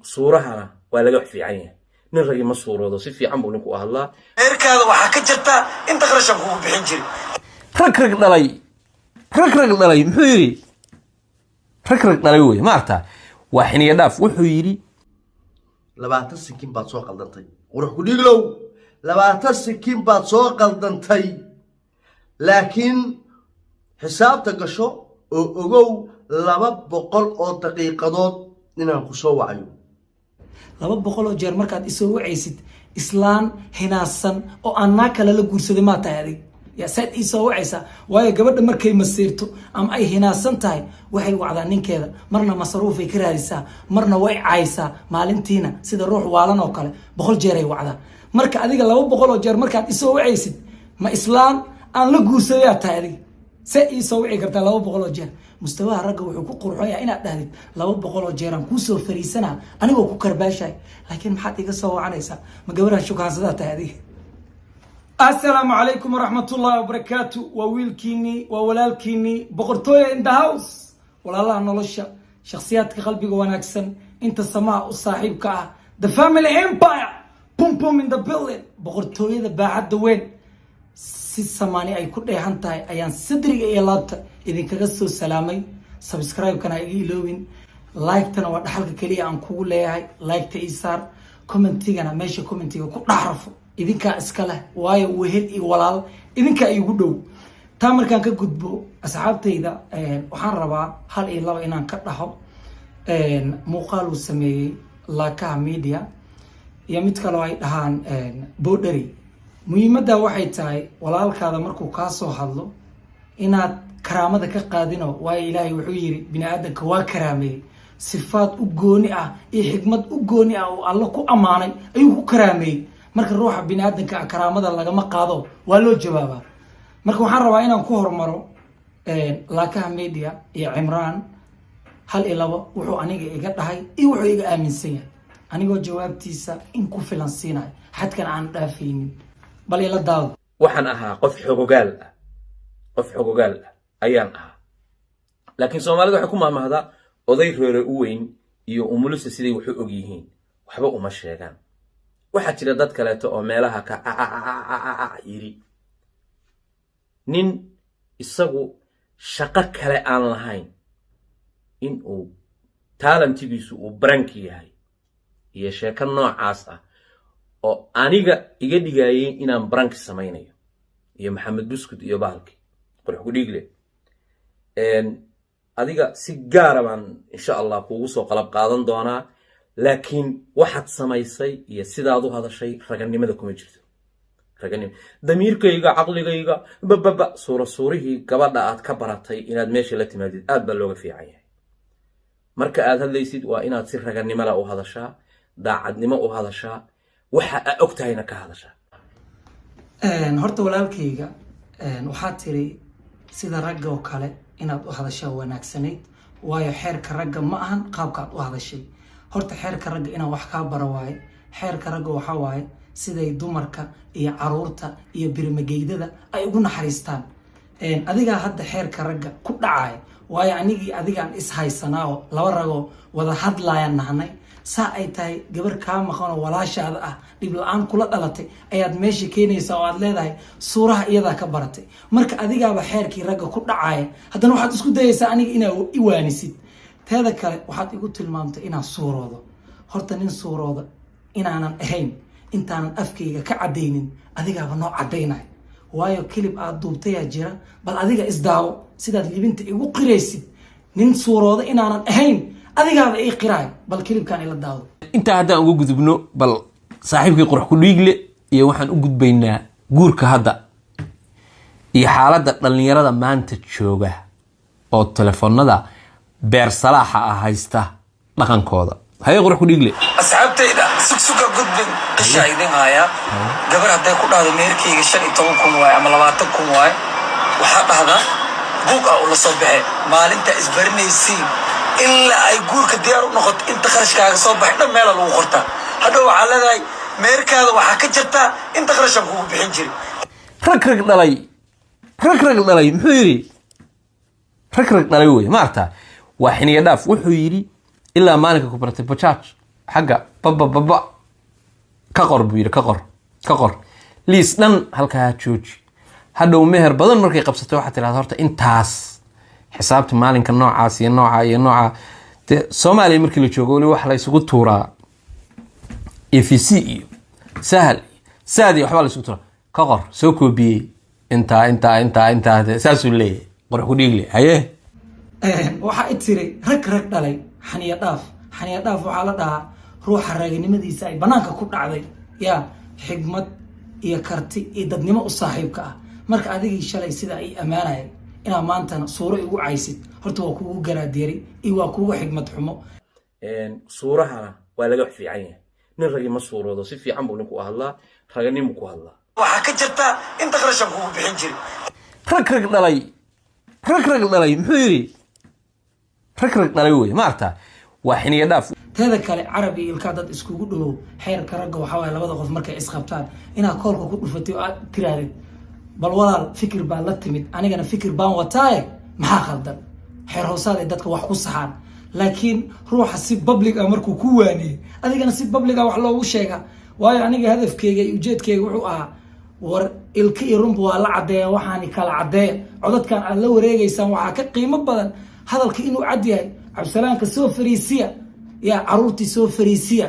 Suurahana waa laga wax fiican yahay. Nin ragi ma suuroodo, si fiican buu ninku u hadlaa. Meherkaada waxaa ka jirta inta qarashan kugu bixin jiray. Rag rag dhalay, rag rag dhalay, muxuu yidhi? Rag rag dhalay wey, ma artaa? Waa xiniya dhaaf, wuxuu yidhi. 20 sikin baad soo qaldantay, Qurux ku Dhiglow. 20 sikin baad soo qaldantay, laakiin xisaabta gasho oo ogow 200 oo daqiiqadood inaan ku soo wacayo. 200 oo jeer markaad isoo wacaysid, islaan hinaasan oo aan naa kale la guursaday maa tahay adig? Ya saad iisoo wacaysaa? Waayo, gabadha markay masiirto ama ay hinaasan tahay, waxay wacdaa ninkeeda. Marna masaruufay ka raadisaa, marna way caysaa. Maalintiina sida ruux waalan oo kale 100 jeeray wacdaa. Marka adiga 200 oo jeer markaad isoo wacaysid, ma islaan aan la guursadayaa tahay adiga? See iisoo wici kartaa 200 oo jeer? Mustawaha ragga wuxuu ku qurxoon inaad dhahdid 200 oo jeeraan kuusoo fariisanaa anigoo ku karbaashahay. Laakiin maxaad iga soo wacanaysaa? Ma gabaraan shukaansadaa tahay adiga? Asalaamu calaykum waraxmatullahi wabarakaatu. Waa wiilkiinii, waa walaalkiinii, Boqortooya in the house. Walaalaha nolosha, shakhsiyaadka qalbiga wanaagsan, inta samaha u saaxiibka ah, the family empire, pum pum in the building. Boqortooyada baaxadda weyn, si samaani ay ku dheehan tahay ayaan sadriga iyo laabta idinkaga soo salaamay. Subscribe-kana iga iloobin, like-tana waa dhaxalka keliya aan kugu leeyahay. Like-ta ii saar, commentigana meesha commentiga ku dhaxrafo, idinkaa iska leh, waayo wehel iyo walaal idinkaa iigu dhow. Taa markaan ka gudbo, asxaabtayda, waxaan rabaa hal iyo laba inaan ka dhaho muuqaal uu sameeyey Laakaha Media iyo mid kaloo ay dhahaan Bodhari. Muhiimadda waxay tahay, walaalkaada markuu kaa soo hadlo inaad karaamada ka qaadino, waayo Ilaahay wuxuu yiri bini aadamka waa karaameeyey. Sifaad u gooni ah iyo xikmad u gooni ah oo Alla ku ammaanay ayuu ku karaameeyey. Marka ruuxa bini aadamka ah karaamada lagama qaado, waa loo jawaabaa. Marka waxaan rabaa inaan ku hormaro Laakaha Media iyo Cimraan, hal iyo labo wuxuu aniga iga dhahay iyo wuxuu iga aaminsan yahay, anigoo jawaabtiisa in ku filan siinayo, xadkan aan dhaafaynin. Bal ila daado. Waxaan ahaa qof xogogaal ah, qof xogogaal ah ayaan ahaa, laakiin Soomaalida waxay ku mahmahdaa oday reere u weyn iyo umulisa siday wax u og yihiin waxba uma sheegaan. Waxaa jira dad kaleeto oo meelaha ka yiri, nin isagu shaqo kale aan lahayn, in uu talentigiisu uu prank yahay iyo sheeko noocaas ah oo aniga iga dhigayay inaan prank samaynayo iyo Maxamed Buskud iyo bahalkii Qurux ku Dhiigle. Adiga si gaara baan insha Allah kuugu soo qalab qaadan doonaa, laakiin waxaad samaysay iyo sidaad u hadashay raganimada kuma jirto. Raganimo, damiirkayga, caqligayga, bababa, suura suurihii gabadha aad ka baratay inaad meesha la timaadid aad baa looga fiican yahay. Marka aad hadlaysid waa inaad si raganimala u hadashaa, daacadnimo u hadashaa, waxa aa og tahayna ka hadashaa. Horta walaalkayga, waxaa tiri sida ragga oo kale inaad u hadashaa wanaagsanayd, waayo xeerka ragga ma ahan qaabka aad u hadashay. Horta xeerka ragga inaan wax kaa baro waaye. Xeerka ragga waxaa waaye siday dumarka iyo caruurta iyo birmageydada ay ugu naxariistaan. Adigaa hadda xeerka ragga ku dhacaya, waayo anigii adigaan is haysanaa oo laba ragoo wada hadlaayaan nahnay. Saa ay tahay, gabar kaa maqanoo walaashaada ah, dhib la-aan kula dhalatay, ayaad meesha keenaysaa oo aad leedahay suuraha iyadaa ka baratay. Marka adigaaba xeerkii ragga ku dhacaya, haddana waxaad isku dayaysaa aniga inaa iwaanisid. Teeda kale, waxaad igu tilmaamtay inaan suuroodo. Horta nin suurooda inaanan ahayn intaanan afkayga ka caddaynin, adigaaba noo caddaynaya, waayo clip aad duubtayaa jira. Bal adiga isdaawo sidaad libinta igu qiraysid. Nin suurooda inaanan ahayn adigaaba ii qiraayo. Bal clipkaan ila daawdo. Intaa haddaan uga gudubno, bal saaxiibkii Qurux ku Dhiigle iyo waxaan u gudbaynaa guurka hadda iyo xaaladda dhallinyarada maanta jooga oo telefoonada beer salaaxa ah haysta, dhaqankooda. Haye, Qurux ku Dhiigle. Asxaabtayda, sugsuga gudbin qishaa idin hayaa. Gabar hadday ku dhahdo meherkayga 15,000 waaye ama 20,000 waaye, waxaa dhahdaa buug ah ula soo baxe. Maalinta isbarinaysiin ilaa ay guurka diyaar u noqoto, inta kharashkaaga soo baxay dhan meela lagu qortaa. Hadhow waxaa leedahay meherkaada waxaa ka jirtaa inta kharashaan kugu bixin jiray. Rag rag dhalay, rag rag dhalay, muxuu yidhi? Rag rag dhalay wey, ma artaa? Waa xiniya dhaaf, wuxuu yidhi. Ilaa maalinka ku baratay bajaaj xagga baba baba ka qor buu yidhi, ka qor, ka qor liis dhan, halkaa jooji. Hadhow meher badan markay qabsatay, waxaa tirahda horta intaas xisaabta maalinka noocaas iyo nooca iyo nooca. Dee Soomaaliya markii la joogo weli waxa la isugu tuuraa EVC iyo Sahal iyo Saad iyo waxbaa la isugu tuuraa. Ka qor, soo koobiyey, intaa, intaa, intaa, intaa. Dee saasuu leeyahay Qurux ku Dhiigle. Haye. Waxaa i tiri rag rag dhalay xaniya dhaaf. Xaniya dhaaf waxaa la dhahaa ruuxa raganimadiisa ay banaanka ku dhacday, yaa xigmad iyo karti iyo dadnimo u saaxiibka ah. Marka adigii shalay sida ay ammaanayay inaa maantana suuro igu caysid, horta waa kugu garaadyari iyo waa kugu xigmad xumo. Suurahana waa laga fiican yahay. Nin ragi ma suuroodo, si fiican buu ninku u hadlaa, raganimu ku hadlaa. Waxaa ka jirta inta qarashan kugu bixin jiray. Rag rag dhalay, rag rag dhalay, muxuu yidhi? Rag rag dhalay wey, ma aragtaa? Waa xiniya dhaaf. Teeda kale, carab iyo ilkaa dad iskugu dhowow. Xeerka ragga waxaa waye labada qof markay isqabtaan inaad koolka ku dhufatay oo aad tirahdid: "Bal walaal, fikir baa la timid, anigana fikir baan wataaye, maxaa khaldan?" Xeer hoosaaday dadka wax ku saxaan, laakiin ruuxa si public ah markuu ku waaniyey, adigana si public ah wax loogu sheega. Waayo, aniga hadafkeyga iyo ujeedkeyga wuxuu ahaa: war ilka iyo runba waa la caddeeya, waxaani kala caddeeya. Codadkan aad la wareegeysaan waxaa ka qiimo badan hadalka inuu cad yahay. Cabdisalaamka soo fariisiya, yaa caruurtii soo fariisiya,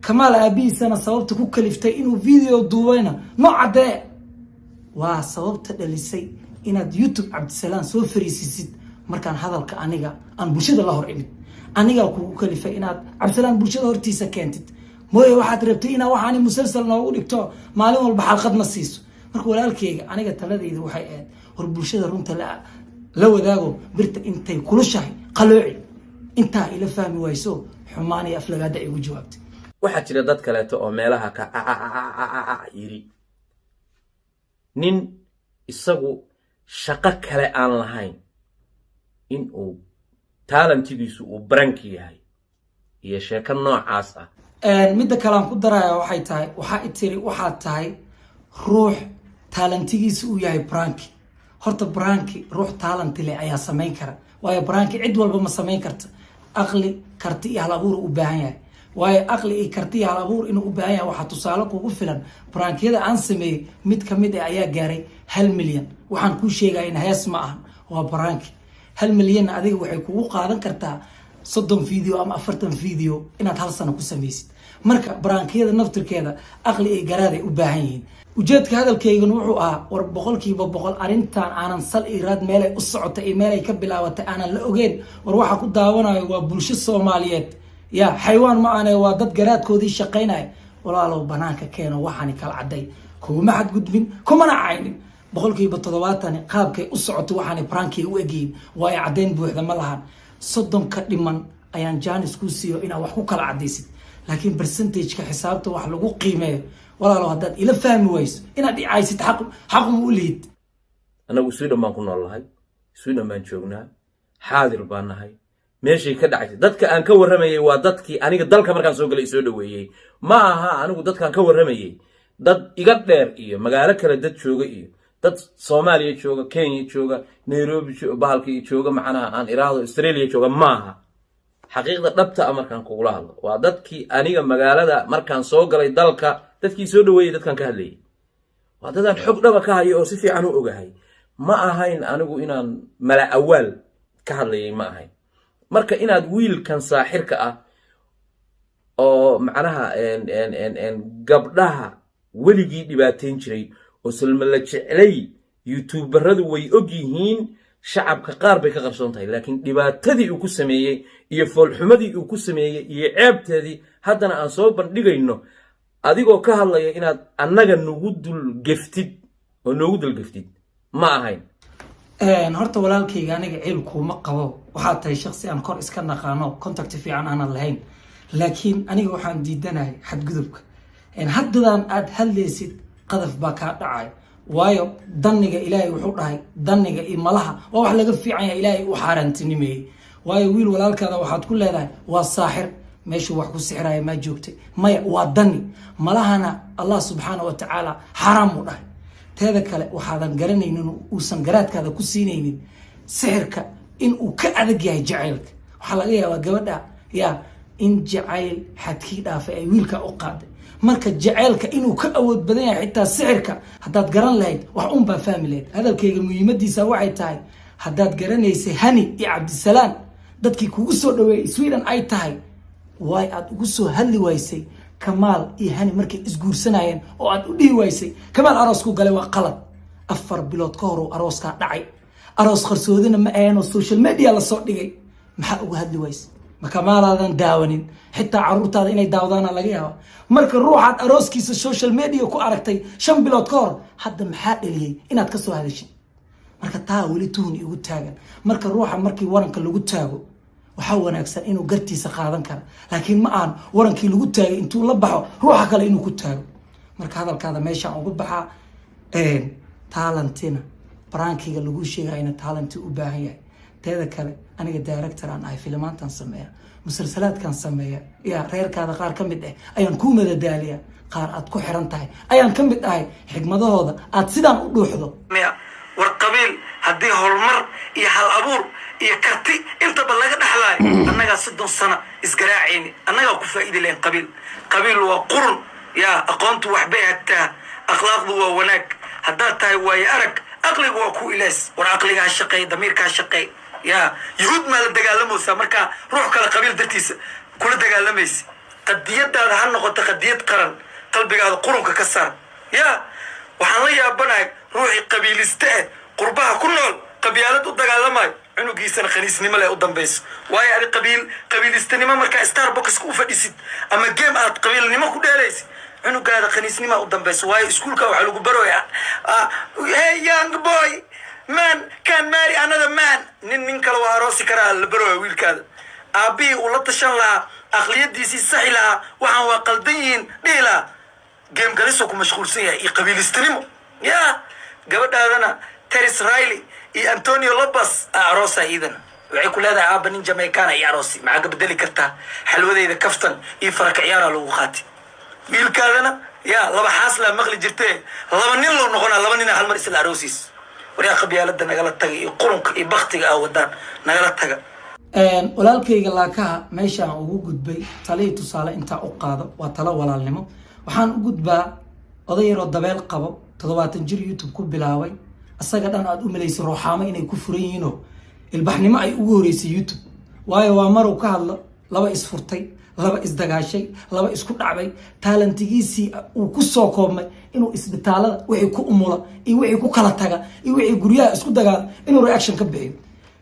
Kamaal aabihiisana sababta ku kaliftay inuu video duubayna noo caddee. Waa sababta dhalisay inaad YouTube Cabdisalaam soo fariisisid. Markaan hadalka aniga aan bulshada la hor imid, anigaa kugu kalifay inaad Cabdisalaam bulshada hortiisa keentid. Mooye, waxaad rabtay inaa waxaani musalsal noogu dhigto, maalin walba xalqad ma siiso. Marka walaalkeyga, aniga taladayda waxay ahayd: hor bulshada runta la wadaago, birta intay kulushahay qalooci. Intaa ila fahmi wayso, xumaan iyo aflagaada ay ugu jawaabtay. Waxaa jira dad kaleeto oo meelaha ka yiri nin isagu shaqo kale aan lahayn, in uu talentigiisu uu prank yahay iyo sheeko noocaas ah. Midda kale aan ku daraya waxay tahay, waxaa i tiri waxaad tahay ruux talentigiisa uu yahay prank. Horta prank ruux talent leh ayaa samayn kara, waayo prank cid walba ma samayn karta. Aqli, karti iyo hal abuur u baahan yahay. Waayo, aqli iyo karti iyo hal abuur inuu u baahan yahay waxaa tusaale kugu filan prankiyada aan sameeyey. Mid kamid ah ayaa gaaray 1 milyan. Waxaan kuu sheegaya in hees ma ahan, waa prank. 1 milyanna adiga waxay kugu qaadan kartaa 30 video ama 40 video inaad hal sano ku samaysid. Marka prankiyada naftirkeeda aqli iyo garaaday u baahan yihiin. Ujeedka hadalkayguna wuxuu ahaa: war 100% arrintan aanan sal iyo raad, meelay u socotay iyo meelay ka bilaabatay aanan la ogeyn. War waxa ku daawanayo waa bulsho Soomaaliyeed, ya xaywaan ma aane, waa dad garaadkoodii shaqaynaya. Walaalow, banaanka keeno, waxaani kala cadday. Kuguma xadgudbin, kumana caynin. 70% qaabkay u socotay waxaanay prankiga u egyihiin, waayo caddayn buuxda ma lahan. 30-ka dhiman ayaan jaanis kuu siiyo inaad wax ku kala caddaysid, laakiin percentageka xisaabta wax lagu qiimeeyo, walaalow, haddaad ila fahmi wayso, inaad icaysid xaq xaquma u lihid. Annagu Sweden baan ku nool nahay, Sweden baan joognaa, xaadir baan nahay meeshay ka dhacaysay. Dadka aan ka warramayay waa dadkii aniga dalka markaan soo galay soo dhoweeyey. Ma aha anigu dadkaan ka warramayay dad iga dheer iyo magaalo kale dad jooga iyo dad Soomaaliya jooga, Kenya jooga, Nairobi bahalkii jooga, macnaha aan iraahdo Australia jooga maaha. Xaqiiqda dhabta ah markaan kugula hadlo, waa dadkii aniga magaalada markaan soo galay dalka dadkii soo dhoweeyey dadkaan ka hadlayay. Waa dadaan xog dhaba ka hayo oo si fiican u ogahay. Ma ahayn anigu inaan mala awaal ka hadlayay, ma ahayn. Marka inaad wiilkan saaxirka ah oo macnaha gabdhaha weligii dhibaatayn jiray oo salma la jeclay, youtuberadu way og yihiin, shacabka qaar bay ka qarsoon tahay, laakiin dhibaatadii uu ku sameeyey iyo foolxumadii uu ku sameeyey iyo ceebteedii haddana aan soo bandhigayno, adigoo ka hadlaya inaad annaga nagu dul geftid oo noogu dulgeftid ma ahayn. Horta walaalkayga, aniga ciil kuuma qabo. Waxaad tahay shaksi aan kor iska naqaano, contact fiican aanan lahayn, laakiin aniga waxaan diidanahay xadgudubka. Haddadan aad hadlaysid qadaf baa kaa dhacay, waayo daniga Ilaahay wuxuu dhahay daniga iyo malaha waa wax laga fiican yahay, Ilaahay uu xaaraantinimeeyey. Waayo, wiil walaalkaada waxaad ku leedahay waa saaxir. Meeshuu wax ku sixiraya maa joogtay? Maya, waa dani. Malahana Allah subxaana wa tacaala xaaraam uu dhahay. Teeda kale, waxaadan garanaynin, uusan garaadkaada ku siinaynin sixirka in uu ka adag yahay jacaylka. Waxaa laga yaabaa gabadha ya in jacayl xadkii dhaafay ay wiilka u qaaday. Marka jaceylka inuu ka awood badan yahay xitaa sixirka haddaad garan lahayd, wax un baa fahmi lahayd. Hadalkayga muhiimadiisa waxay tahay, haddaad garanaysay Hani iyo Cabdisalaan dadkii kugu soo dhaweeyay Sweden ay tahay, waay aad ugu soo hadli waysay Kamaal iyo Hani markay isguursanayeen, oo aad u dhihi waysay Kamaal aroosku galay waa qalad? 4 bilood ka hor uu arooskaa dhacay, aroos qarsoodina ma ahayn oo social media lasoo dhigay. Maxaa uga hadli waysay? Ma Kamaalaadan daawanin? Xitaa caruurtaada inay daawadaana laga yaaba. Marka ruuxaad arooskiisa social media ku aragtay 5 bilood ka hor, hadda maxaa dhaliyey inaad ka soo hadashid? Marka taa weli tuhun igu taagan. Marka ruuxa markii waranka lagu taago, waxaa wanaagsan inuu gartiisa qaadan kara, laakiin ma aan warankii lagu taagay intuu la baxo ruuxa kale inuu ku taago. Marka hadalkaada meeshaan uga baxaa. Talent-ina prank-iga lagu sheegayna talent-i u baahan yahay. Teeda kale, aniga director aan ahay, filimaantaan sameeya, musalsalaadkaan sameeya. Ya reerkaada qaar ka mid ah ayaan kuu madadaaliya, qaar aad ku xiran tahay ayaan ka mid ahay, xigmadahooda aad sidaan u dhuuxdo. War qabiil haddii horumar iyo hal abuur iyo karti intaba laga dhexlaayo, annagaa 30 sano isgaraacayni, annagaa ku faa'iidi lahayn. Qabiil, qabiil waa qurun. Yaa aqoontu waxbay hagtaa, akhlaaqdu waa wanaag. Haddaad tahay waaye arag, aqligu waa ku ilaas. War aqliga ha shaqeey, damiirka ha shaqeey. Yaa Yuhuud maa la dagaalamaysaa markaa ruux kale qabiil dartiisa kula dagaalamaysa? Qadiyadaada ha noqoto qadiyad qaran, qalbigaada qurunka ka saar. Yaa waxaan la yaabanahay ruuxii qabiiliste eh, qurbaha ku nool, qabyaalad u dagaalamayo, cunugiisana khaniisnimo leh u dambayso. Waayo adi qabiil, qabiilistanimo markaa Starbuckska u fadhisid ama game aad qabiilnimo ku dheelaysid, cunugaada khaniisnima u dambayso. Waayo iskuulka waxaa lagu baroya, "Hey young boy, man can marry another man." Nin nin kale waa aroosi karaa la baroya. Wiilkaada aabbihii uu la tashan lahaa, aqliyadiisii saxi lahaa, waxaan waa qaldan yihiin dhihi lahaa, game galisoo ku mashquulsan yahay iyo qabiilistanimo. Ya gabadhaadana Tarrus Riley iyo Antonio Lopez a aroosa. Iidana waxay ku leedahay, "Aaba, nin Jamaicana iyo aroosi." Maxaa ka bedeli kartaa? Xalwadeyda kaftan iyo faraka ciyaaraa lagu qaatay. Wiilkaadana ya laba xaaslaa maqli jirtee, laba nin loo noqonaa, laba nina hal mar isla aroosiis. Waryaa, qabyaalada nagala taga iyo qurunka iyo baktiga ah wadaan nagala taga. Walaalkayga laakaha meeshaan ugu gudbay, talihii tusaale intaa u qaado waa talo walaalnimo. Waxaan u gudbaa oday yaroo dabeel qabo, 70 jir, YouTube ku bilaabay, isaga dhan aad u malaysay rooxaamo inay ku furan yihiinoo ilbaxnimo ay ugu horeysay YouTube. Waayo waa maruu ka hadlo laba isfurtay, laba isdagaashay, laba isku dhacday. Talent-igiisii uu ku soo koobmay inuu isbitaalada wixii ku umula iyo wixii ku kala taga iyo wixii guryaha isku dagaala inuu reaction ka bixiyo.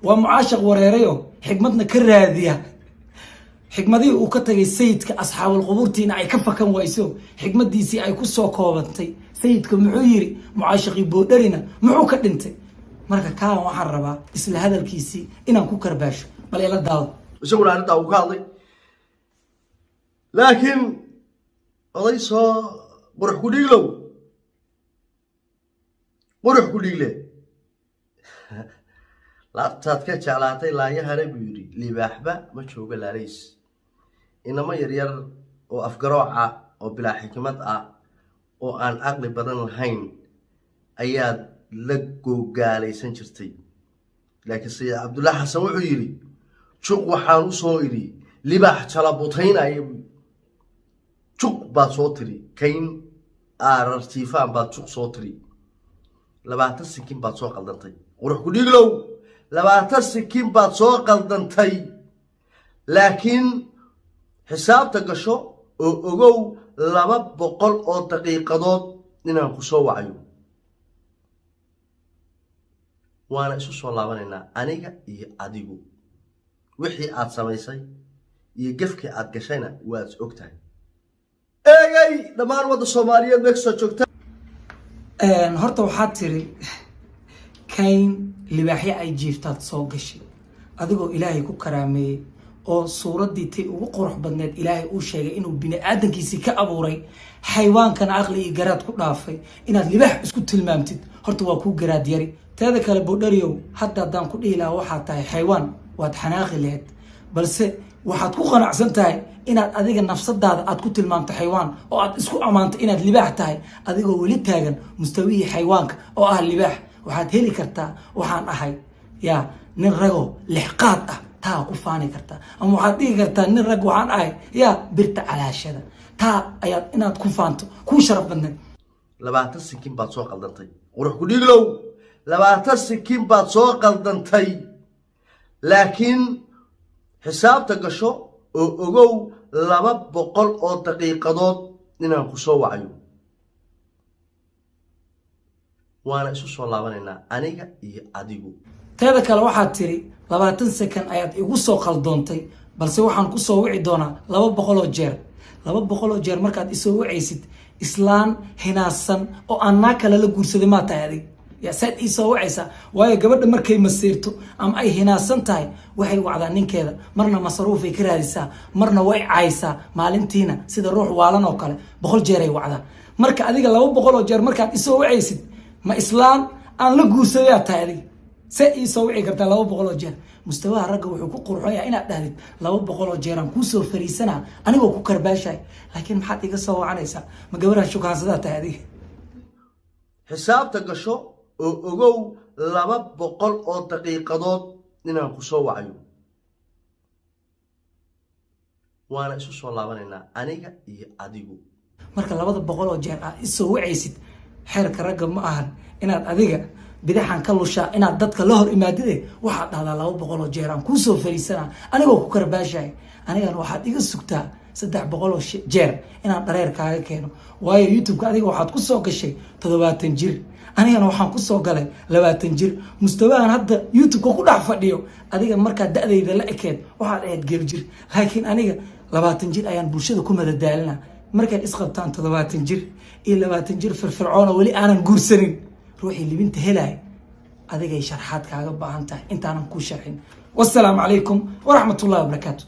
Waa mucaashaq wareerayo, xikmadna ka raadiya xikmadihii uu ka tagay sayidka. Asxaabul qubuurtiina ay ka fakan wayso, xikmadiisii ay ku soo koobantay sayidka muxuu yiri, mucaashaqii boodharina muxuu ka dhintay. Marka kaan waxaan rabaa isla hadalkiisii inaan ku karbaasho, bal ila daado. Isaguna arrintaa uu ka hadlay, laakiin oday soo qurux ku dhiiglow, qurux ku dhiigle, laabtaad ka jeclaatay laayahana buu yidhi, libaaxba ma joogo laalays. Inamo yaryar oo afgarooca oo bilaa xikmad ah oo aan caqli badan lahayn ayaad la gogaalaysan jirtay. Laakiin Sayid Cabdullahi Xasan wuxuu yidhi, "Juq waxaan u soo idhi libaax jalabutaynaya." Buu juq baad soo tiri, kayn aarartiifaan baad juq soo tiri. 20 sikin baad soo qaldantay, qurux ku dhiiglow, 20 sikin baad soo qaldantay. Laakiin xisaabta gasho oo ogow 200 oo daqiiqadood inaan ku soo wacayo, waana isu soo laabanaynaa aniga iyo adigu. Wixii aad samaysay iyo gefkii aad gashayna waad og tahay. Eegay dhammaan wadda Soomaaliyeed meel kastoo joogta. Horta waxaad tiri kayn libaaxyo ay jiiftaad soo gashay, adigoo Ilaahay ku karaameeyey oo suuraddii tay ugu qurux badneed Ilaahay uu sheegay inuu bini aadankiisii ka abuuray, xaywaankana aqli iyo garaad ku dhaafay, inaad libaax isku tilmaamtid horta waa kuu garaad yari. Teeda kale, Boodhariyow, hadda haddaan ku dhihi lahaa waxaad tahay xaywaan, waad xanaaqi laheyd, balse waxaad ku qanacsan tahay inaad adiga nafsadaada aad ku tilmaamto xaywaan oo aad isku ammaanto inaad libaax tahay, adigoo weli taagan mustawihii xayawaanka oo ah libaax. Waxaad heli kartaa waxaan ahay yaa nin rago lixqaad ah. Taa ku faani kartaa, ama waxaad dhihi kartaa nin rag waxaan ahay yaa birta calaashada. Taa ayaad inaad ku faanto kuu sharaf badneed. 20 sikin baad soo qaldantay, qurux ku dhiiglow. 20 sikin baad soo qaldantay, laakiin xisaabta gasho oo ogow 200 oo daqiiqadood inaan ku soo wacayo. Waana isu soo laabanaynaa aniga iyo adigu. Teeda kale, waxaad tiri 20 second ayaad igu soo qaldoontay, balse waxaan ku soo wici doonaa 200 oo jeer. 200 oo jeer markaad isoo wacaysid, islaan hinaasan oo aan naa kale la guursaday maa tahay adig? Ya saad ii soo wacaysaa? Waayo, gabadha markay masiirto ama ay hinaasan tahay, waxay wacdaa ninkeeda. Marna masaruufay ka raadisaa, marna way caysaa. Maalintiina sida ruux waalan oo kale 100 jeeray wacdaa. Marka adiga 200 oo jeer markaad isoo wacaysid, ma islaan aan la guursadayaa tahay adiga? See ii soo wici kartaa 200 oo jeer? Mustawaha ragga wuxuu ku qurxoon inaad dhahdid 200 oo jeeraan kuusoo fariisanaa anigoo ku karbaashahay. Laakiin maxaad iga soo wacanaysaa? Ma gabaraan shukaansadaa tahay adiga? Xisaabta gasho oo ogow 200 oo daqiiqadood inaan ku soo wacayo. Waana isu soo laabanaynaa aniga iyo adigu. Marka 200 oo jeer aad isoo wacaysid, xeerka ragga ma ahan inaad adiga bidaxan ka lushaa, inaad dadka la hor imaadide. Waxaad dhahdaa 200 oo jeer aan kuusoo fariisanaa anigoo ku karbaashahay. Anigana waxaad iga sugtaa 300 oo jeer inaan dhareer kaaga keeno. Waayo, YouTube-ka adiga waxaad ku soo gashay 70 jir, anigana waxaan kusoo galay 20 jir. Mustawahan hadda YouTube-ka ku dhex fadhiyo, adiga markaa da-dayda la ekeed waxaad ahayd geel jir, laakiin aniga 20 jir ayaan bulshada ku madadaalina. Markaad isqabtaan 70 jir iyo 20 jir firfircoona weli aanan guursanin, ruuxii libinta helaya adigay sharxaad kaaga baahan tahay intaanan kuu sharxin. Wasalaamu calaykum waraxmatullahi wabarakaatu.